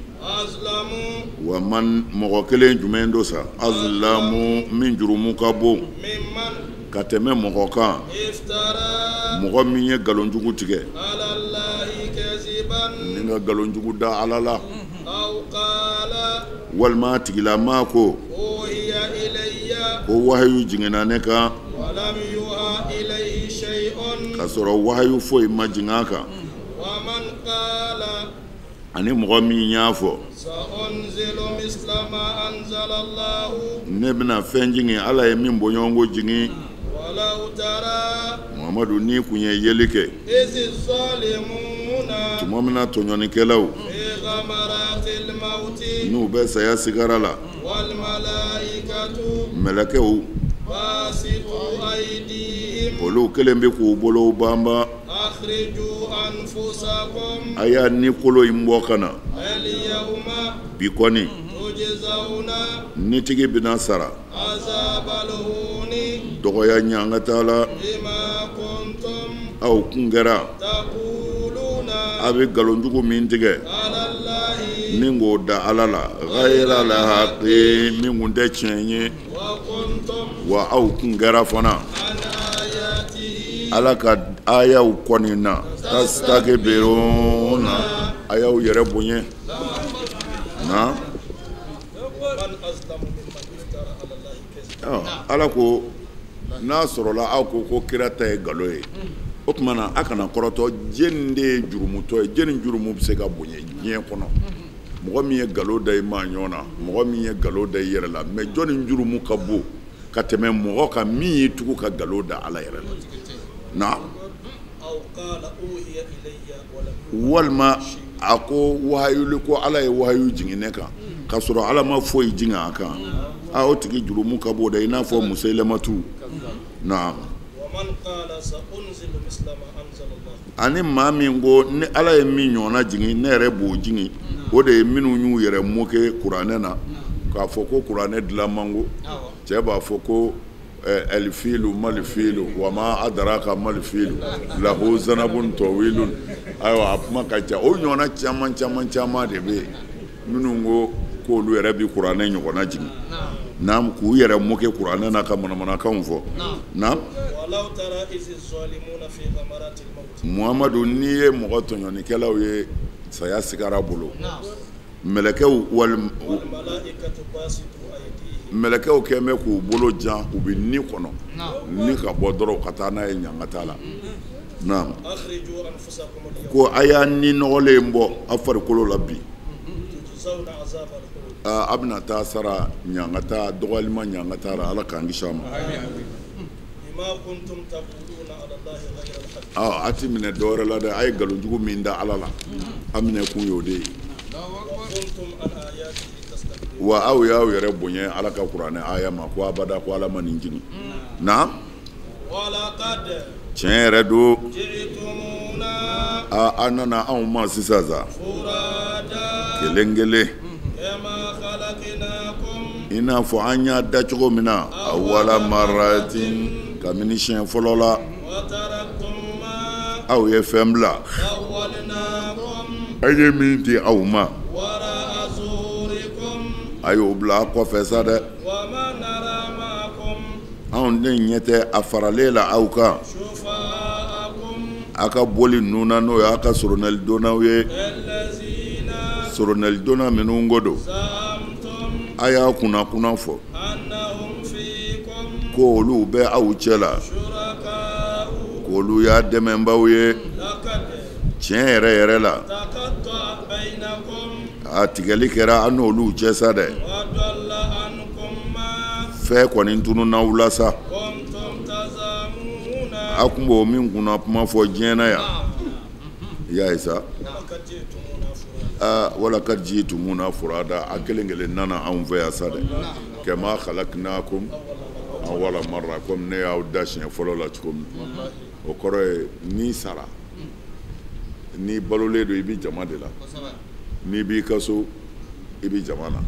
wa man, mɔgɔ kelen jumɛn don sa, azlamu, min jurumu ka bon ka tɛmɛ mɔgɔ kan, mɔgɔ min ye nkalonjugu tigɛ ni ka nkalonjugu da Ala la, walima a tigilamaa ko ko wahayu jiginna ne kan, k'a sɔrɔ wahayu foyi ma jigin a kan. Ani mɔgɔ min y'a fɔ, ne bɛna fɛn jigin Ala ye min bɔɲɔgɔnko jigin. Muhamadu, n'i kun ye yeli kɛ tuma min na tɔɲɔnikɛlaw n'u bɛ saya sigara la, mɛlɛkɛw olu kelen bɛ k'u bolow banban, a y'a ni kolo in bɔ ka na bi kɔni, nitigi bɛna sara dɔgɔya ɲangata la. Aw kun kɛra a bɛ nkalonjugu min tigɛ ni k'o da Ala la, ghayra la haqi, min kun tɛ tiɲɛ ye. Wa aw kun kɛra fana Ala ka ayaw kɔni na, tastakbiruna, a y'aw yɛrɛ bonya. Na Ala ko n'a sɔrɔla aw ko ko kira ta ye nkalon ye, o tuma na a kana kɔrɔtɔ. Jɛni de ye jurumutɔ ye, jɛni jurumu bɛ se ka bonya diɲɛ kɔnɔ. Mɔgɔ min ye nkalon da i maa ɲɔgɔn na, mɔgɔ min ye nkalon da i yɛrɛ la, mais jɔnni jurumu ka bon ka tɛmɛ mɔgɔ kan min y'i tugu ka nkalon da Ala yɛrɛ la. Na walima a ko wahayuli, ko Ala ye wahayu jigin ne kan k'a sɔrɔ Ala ma foyi jigin a kan. A o tigi jurumu ka bon dɛ, i n'a fɔ Musayilamatu. Naam. Ani maa min ko ni Ala ye min ɲɔgɔnna jigin, ne yɛrɛ b'o jigin, o de ye minnu y'u yɛrɛ moquer kuranɛ na, k'a fɔ ko kuranɛ dilan man go. Cɛ b'a fɔ ko alfilu malfilu wa ma adraka malfilu lahu zanabun tawilun. Ayiwa, a kuma ka ca. O ɲɔgɔnna caman caman caman de bɛ yen minnu ko k'olu yɛrɛ bɛ kuranɛ ɲɔgɔnna jigin. Naam, k'u yɛrɛ moquer kuranɛ na ka manamanakanw fɔ. Naam. Muhamadu, n'i ye mɔgɔ tɔɲɔnikɛlaw ye saya sigara bolo, mɛlɛkɛw wali mɛlɛkɛw kɛn bɛ k'u bolo jan, u bɛ ni kɔnɔ ni ka bɔ dɔrɔn ka taa n'a ye ɲangata la. Naam. Ko a y'a ni nɔgɔlen bɔ a farikolo la bi, a bɛna taa sara ɲangata, dɔgɔyalima ɲangata la. Ala k'an kisi a ma. A ti minɛ dɔwɛrɛ la dɛ, a ye nkalonjugu min da Ala la, a minɛ kun y'o de ye. Wa aw y'aw yɛrɛ bonya Ala ka kuranɛ aya ma, ko abada ko Ala ma nin jigin. Naam. Tiɲɛ yɛrɛ don, a nana anw ma sisan sa kelen kelen, i n'a fɔ an y'a da cogo min na, awwala maratin, kabini siɲɛ fɔlɔ la, aw ye fɛn bila, a ye min di aw ma, a y'o bila a kɔfɛ sa dɛ. Anw de ɲɛ tɛ a faralen la aw kan, a ka boli ninnu na, n'o y'a ka soronalidonnaw ye, soronalidonna minnu ko don, a y'a kunna kunna fɔ ko olu bɛ aw cɛ la, k'olu y'a dɛmɛbaaw ye. Tiɲɛ yɛrɛ yɛrɛ la, a tigɛli kɛra an n'olu cɛ sa dɛ. Fɛn kɔni tununna aw la sa, a kun b'o min kunna kuma fɔ diɲɛ na yan, i y'a ye sa. Wala ka jitumuna furada, a kelen kelen nana anw fɛ yan sa dɛ. Kama khalaqnakum awwala marra, komi ne y'aw da siɲɛ fɔlɔ la cogo min. O kɔrɔ ye n'i sara, n'i balolen don, i bɛ jama de la. N'i b'i ka so, i bɛ jama na.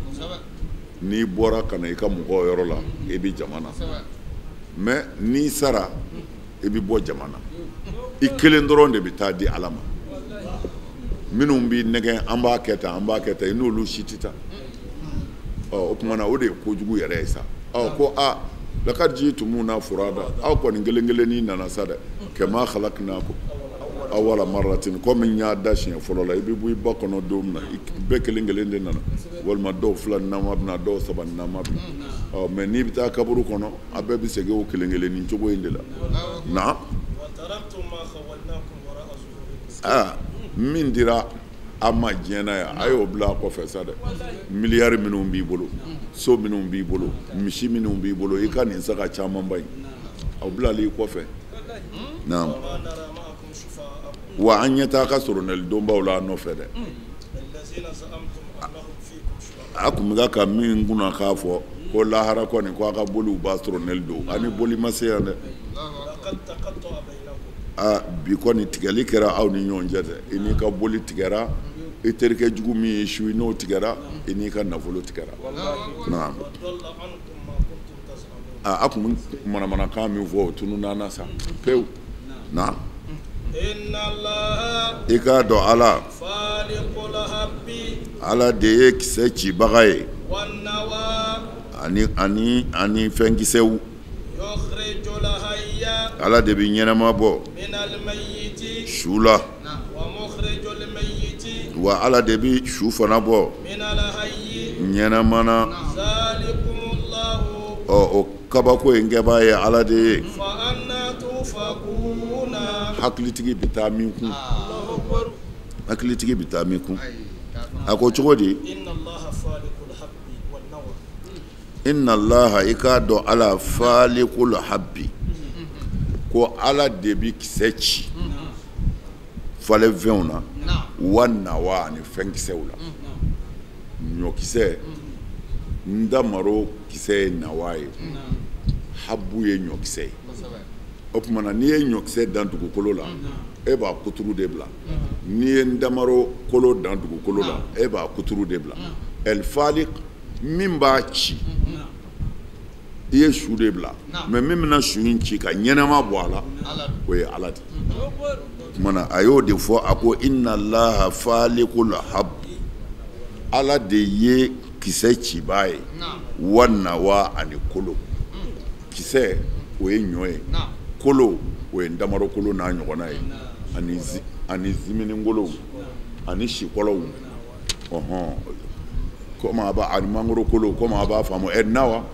N'i bɔra ka na i ka mɔgɔw yɔrɔ la, i bɛ jama na. Mais n'i sara, i bɛ bɔ jama na. I kelen dɔrɔn de bɛ taa di Ala ma. Minnu b'i nɛgɛn, an b'a kɛ tan, an b'a kɛ tan, i n'olu si tɛ taa. Ɔ, o tuma na o de ye kojugu yɛrɛ ye sa. Ɔ, ko a lakad jitumuna furada, aw kɔni kelen kelennin nana sa dɛ. Kama khalaqnakum awwala marratin, komi n y'a da siɲɛ fɔlɔ la, i bɛ bɔ i ba kɔnɔ don min na, bɛɛ kelen kelen de nana, walima dɔw fila nama bɛ na, dɔw saba nama bɛ na. Ɔ, mais n'i bɛ taa kaburu kɔnɔ, a bɛɛ bɛ segin o kelen kelennin cogo in de la. Na aa, min dira a ma diɲɛ na yan, a y'o bila a kɔfɛ sa dɛ. Miliyari minnu b'i bolo, so minnu b'i bolo, misi minnu b'i bolo, i ka nin saga camanba in, aw bilali i kɔfɛ. Naam. Wa an ɲɛ t'a ka soronalidonbaw la a nɔfɛ dɛ. A kun bɛ ka min kunna k'a fɔ ko lahara kɔni ko a ka boliw b'a soronali don, ani boli ma se yan dɛ. Aa, bi kɔni tigɛli kɛra aw ni ɲɔgɔn cɛ dɛ. I n'i ka boli tigɛra, i terikɛ jugu min y'i su, i n'o tigɛra, i n'i ka nafolo tigɛra. Naam. Aa, a kun bɛ manamanakan min fɔ, o tununna na sa pewu. Naam. I k'a dɔn Ala, Ala de ye kisɛ cibaga ye, ani ani ani fɛnkisɛw. Ala de bɛ ɲɛnama bɔ su la, wa Ala de bɛ su fana bɔ ɲɛnama na. Ɔ, o kabako in kɛbaa ye Ala de ye. Hakilitigi bɛ taa min kun, hakilitigi bɛ taa min kun. A ko cogo di? Inna Allaha, i k'a dɔn Ala, falikul habbi, ko Ala de bɛ kisɛ ci falenfɛnw na, wa nawa, ani fɛnkisɛw la, ɲɔkisɛ. Ntamaro kisɛ ye nawa ye, habu ye ɲɔkisɛ ye. O tuma na n'i ye ɲɔkisɛ dan dugukolo la, e b'a kuturu de bila. N'i ye ntamaro kolo dan dugukolo la, e b'a kuturu de bila. Ɛlifalik min b'a ci, i ye su de bila, mais min bɛna su in ci ka ɲɛnama bɔ a la, o ye Ala de ye. O tuma na a y'o de fɔ, a ko inna Allaha falikul hab, Ala de ye kisɛ cibaa ye, wa nawa ani kolo. Kisɛ o ye ɲɔ ye, kolo o ye ntamaro kolo n'a ɲɔgɔnna ye, ani ziminikolow ani sikɔlɔw, ɔhɔn, komi a b'a ani mangoro kolo, komi a b'a faamu. Ɛ nawa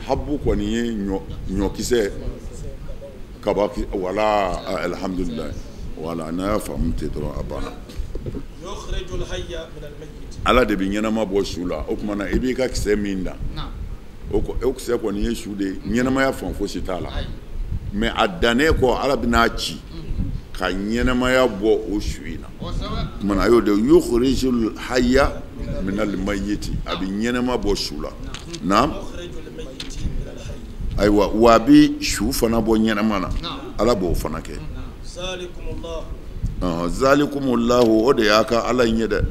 habu kɔni ye ɲɔkisɛ, kaba, wala alhamdulilayi, wala n'a y'a faamu ten dɔrɔn a banna. Ala de bɛ ɲɛnama bɔ su la. O tuma na i b'i ka kisɛ min dan, o kisɛ kɔni ye su de ye, ɲɛnamaya fan fosi t'a la, mais a dannen kɔ Ala bɛna ci ka ɲɛnamaya bɔ o su in na. O tuma na a y'o de yukhrijul hayya minal mayyiti, a bɛ ɲɛnama bɔ su la. Naam, ayiwa, wa a bɛ su fana bɔ ɲɛnama na, Ala b'o fana kɛ. Zalikumullahu, o de y'a ka Ala in ye dɛ.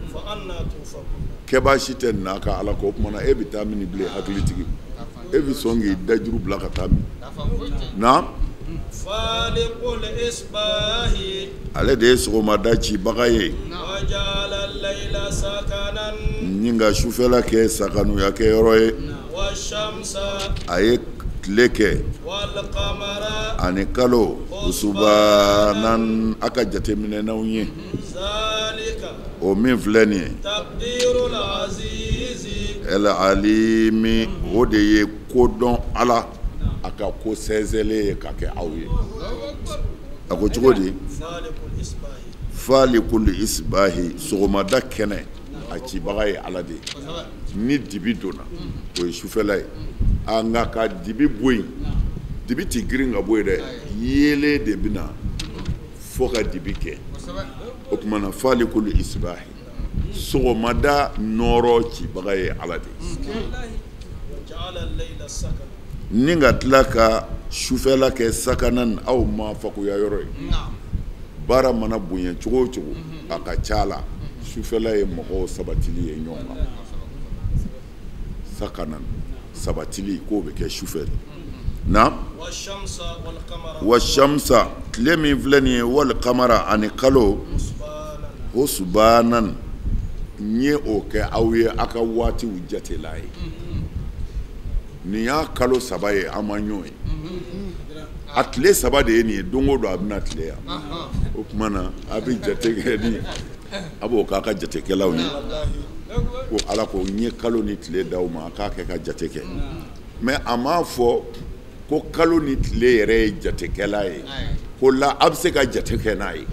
Kɛbaa si tɛ n'a ka Ala kɔ. O tuma na e bɛ taa min bilen, hakilitigi, e bɛ sɔn k'i dajuru bila ka taa min? Naam, ale de ye sɔgɔmada cibaga ye, ni ka sufɛla kɛ sakanuya kɛ yɔrɔ ye. A ye tile kɛ ani kalo husubanan, a ka jateminɛnaw ye. O min filɛ nin ye, el alimi, o de ye kodɔn Ala a ka ko sɛnsɛnlen ye ka kɛ aw ye. A ko cogo di? Falikul isbahi, sɔgɔmada kɛnɛ a cibaga ye Ala de ye. Ni dibi donna, o ye sufɛla ye. A nka ka dibi bɔ yen, dibi ti girin ka bɔ yen dɛ, yeelen de bɛ na fo ka dibi kɛ. O tuma na falikul isbahi, sɔgɔmada nɔɔrɔ cibaga ye Ala de ye. Ni ka tila ka sufɛla kɛ sakana, aw ma fakoya yɔrɔ ye. Baara mana bonya cogo o cogo, a ka ca la sufɛla ye mɔgɔw sabatili ye ɲɔgɔn kan. Sakana sabatili k'o bɛ kɛ sufɛ de. Na wa shamsa, tile min filɛ nin ye, wal kamara ani kalo, husubanan, n ye o kɛ aw ye aw ka waatiw jatela ye. Nin y'a kalo 3 ye an ma ɲɔgɔn ye, a tile 3 de ye nin ye, don o don a bɛna tile yan. O tuma na a bɛ jate kɛ ni a b'o k'a ka jatekɛlaw ye, ko Ala ko n ye kalo ni tile d'aw ma a k'a kɛ ka jate kɛ. Mais a m'a fɔ ko kalo ni tile yɛrɛ ye jatekɛla ye, ko la a bɛ se ka jate kɛ n'a ye,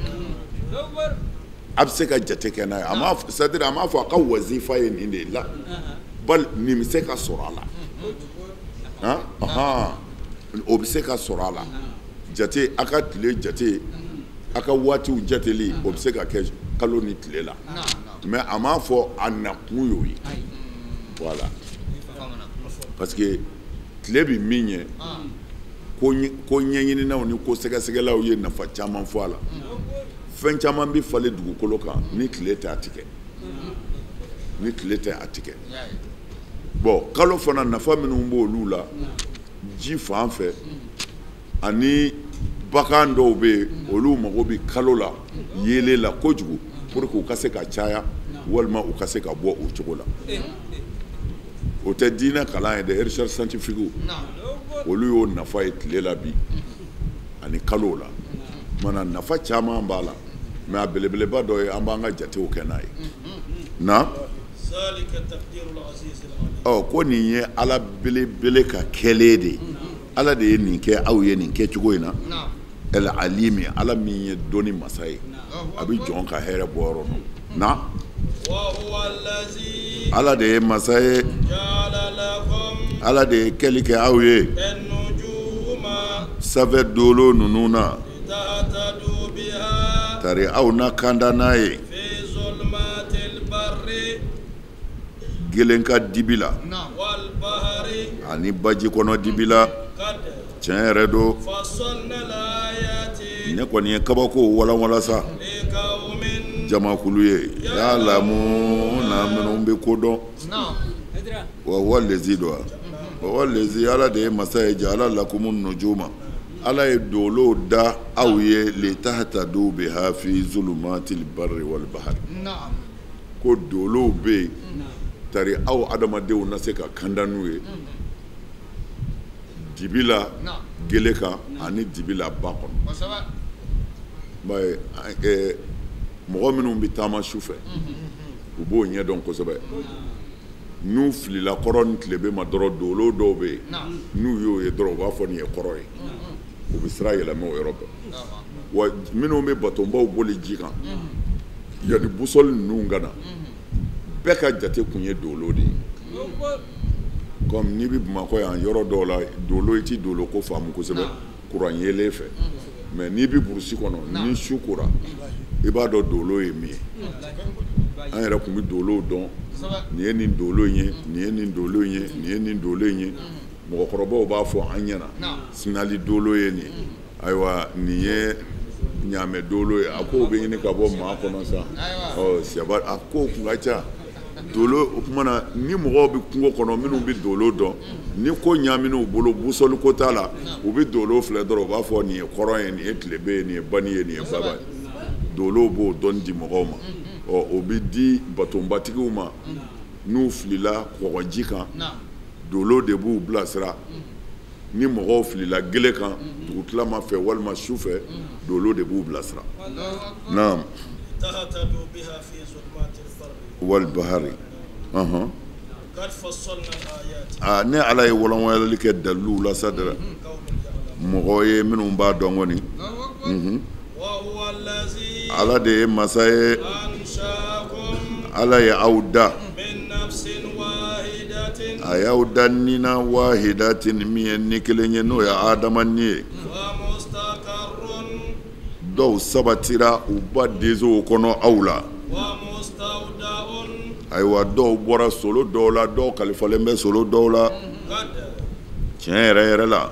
a bɛ se ka jate kɛ n'a ye. A m'a c'est à dire a m'a fɔ a ka wazifa ye nin de ye la, bal nin bɛ se ka sɔrɔ a la, o bɛ se ka sɔrɔ a la. Jate a ka tile jate, a ka waatiw jateli, o bɛ se ka kɛ kalo ni tile la, mais a m'a fɔ a nakun y'o ye. Voilà, parce que tile bɛ min ɲɛ, ko ɲɛɲininaw ni ko sɛgɛsɛgɛlaw ye nafa caman fɔ a la. Fɛn caman bɛ falen dugukolo kan ni tile tɛ a tigɛ, ni tile tɛ a tigɛ. Bon, kalo fana nafa minnu b'olu la ji fan fɛ, ani bagan dɔw bɛ yen olu mago bɛ kalo la yeelen la kojugu pour que u ka se ka caya walima u ka se ka bɔ o cogo la. O tɛ diinɛ kalan ye dɛ, recherche scientifique olu y'o nafa ye tile la bi ani kalo la. Mana nafa caman b'a la, mais a belebeleba dɔ ye an b'an ka jatew kɛ n'a ye. Na ɔ ko nin ye Ala belebele ka kɛlen de ye, Ala de ye nin kɛ aw ye nin kɛcogo in na. El alimi, Ala min ye dɔnni masa ye, a bɛ jɔn ka hɛrɛ bɔ yɔrɔ dɔn. Na Ala de ye masa ye, Ala de ye kɛli kɛ aw ye sanfɛ doolo ninnu na, tari aw na kanda n'a ye gelen ka dibi la Ani baji kɔnɔ dibi la. Tiɲɛ yɛrɛ don. Ne kɔni ye kabako walanwalan sa. Jamakulu ye. Ya'lamuna minnu bɛ ko dɔn. Wa huwa lezi don wa. Wa huwa lezi Ala de ye masa ye ja'ala lakumu nujuma. Ala ye dolow da aw ye litahtadu biha fi zulumatil barri wal bahri. Ko dolow bɛ yen tari aw adamadenw na se ka kanda n'u ye dibi la gele kan ani dibi la ba kɔnɔ. Mɔgɔ minnu bɛ taama su fɛ u b'o ɲɛdɔn kosɛbɛ. N'u filila kɔrɔ ni tilebe ma dɔrɔn dolo dɔw bɛ yen n'u y'o ye dɔrɔn u b'a fɔ nin ye kɔrɔ ye. U bɛ sira yɛlɛma o yɔrɔ bɛɛ. Wa minnu bɛ batonbaw boli ji kan yanni busɔli ninnu ka na bɛɛ ka jate kun ye dolo de ye. Comme n'i bɛ Bamakɔ yan yɔrɔ dɔw la dolo i ti dolo ko faamu kosɛbɛ kuran yeelen fɛ. Mais n'i bɛ burusi kɔnɔ ni su kora i b'a dɔn dolo ye min ye. An yɛrɛ tun bɛ dolow dɔn. Nin ye nin dolo in ye, nin ye nin dolo in ye, nin ye nin dolo in ye. Mɔgɔkɔrɔbaw b'a fɔ an ɲɛna sinali dolo ye nin ye, ayiwa nin ye ɲaamɛ dolo ye. A kow bɛ ɲini ka bɔ maa kɔnɔ sa. Ɔ sɛba a kow kun ka ca. Dolo o tuma na ni mɔgɔw bɛ kungo kɔnɔ minnu bɛ dolo dɔn ni ko ɲamin'u bolo busɔli ko t'a la u bɛ dolo filɛ dɔrɔn u b'a fɔ nin ye kɔrɔn ye, nin ye tilebe ye, nin ye bani ye, nin ye baba ye. Dolow b'o dɔn di mɔgɔw ma. Ɔ o bɛ di batonbatigiw ma n'u filila kɔgɔji kan. Dolo de b'u bilasira. Ni mɔgɔw filila gele kan dugutilama fɛ walima su fɛ dolo de b'u bilasira. Naam. Wal bahari. Ne Ala ye walanwalali kɛ daliluw la sa dɛ. Mɔgɔ ye minnu b'a dɔn kɔni. Ala de ye masa ye. Ala ye aw da. A y'aw da nina wahidatin min ye ni kelen ye n'o ye Adama ni ye. Dɔw sabatira u ba densow kɔnɔ aw la. Ayiwa dɔw bɔra solo dɔw la, dɔw kalifalen bɛ solo dɔw la. Tiɲɛ yɛrɛ yɛrɛ la.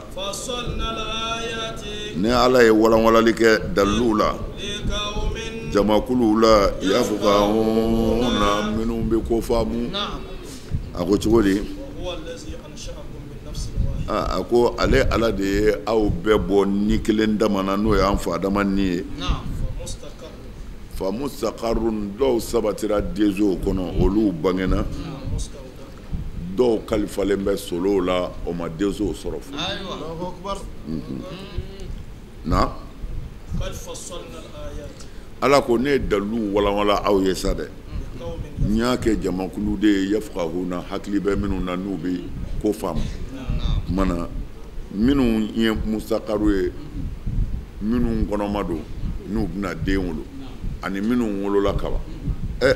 Ne Ala ye walanwalali kɛ daliluw la. Jamakuluw la yafqahuna minnu bɛ ko faamu. A ko cogo di? A ko ale Ala de ye aw bɛɛ bɔ ni kelen dama na n'o y'an fa Adama ni ye. Fa mustaqarrun dɔw sabatira densow kɔnɔ olu bangena. Dɔw kalifalen bɛ solow la o ma densow sɔrɔ fɔlɔ. Na Ala ko ne ye dalilu walanwalan aw ye sa dɛ. N y'a kɛ jamakulu de ye yafqahuna hakili bɛ minnu na n'u bɛ ko faamu. Tuma na minnu ye musakaru ye minnu kɔnɔma don n'u bɛna den wolo ani minnu wolola kaban.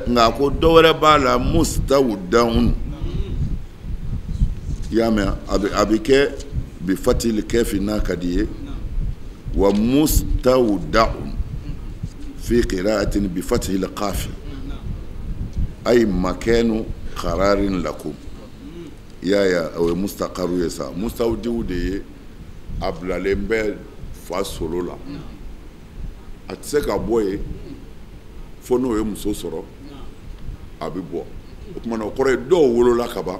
Nka a ko dɔ wɛrɛ b'a la mustawda'un. I y'a mɛn a bɛ kɛ bi fatil kafi n'a ka di ye. Wa mustawda'un fi qira'atin bi fathil qafi. Ay makanu qararin lakum. Ya ya o ye mustaqaru ye sa. Mustawdiw de ye a bilalen bɛ fa solo la. A tɛ se ka bɔ yen fo n'o ye muso sɔrɔ a bɛ bɔ. O tuma na o kɔrɔ ye dɔw wolola kaban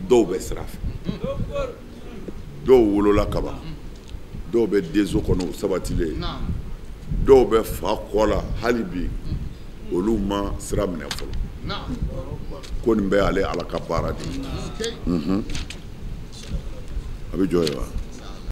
dɔw bɛ sira fɛ. Dɔw wolola kaban dɔw bɛ denso kɔnɔ u sabatilen. Dɔw bɛ fa kɔ la hali bi olu ma sira minɛ fɔlɔ. Ko nin bɛɛ y'ale Ala ka baara de ye. A bɛ jɔ yen wa?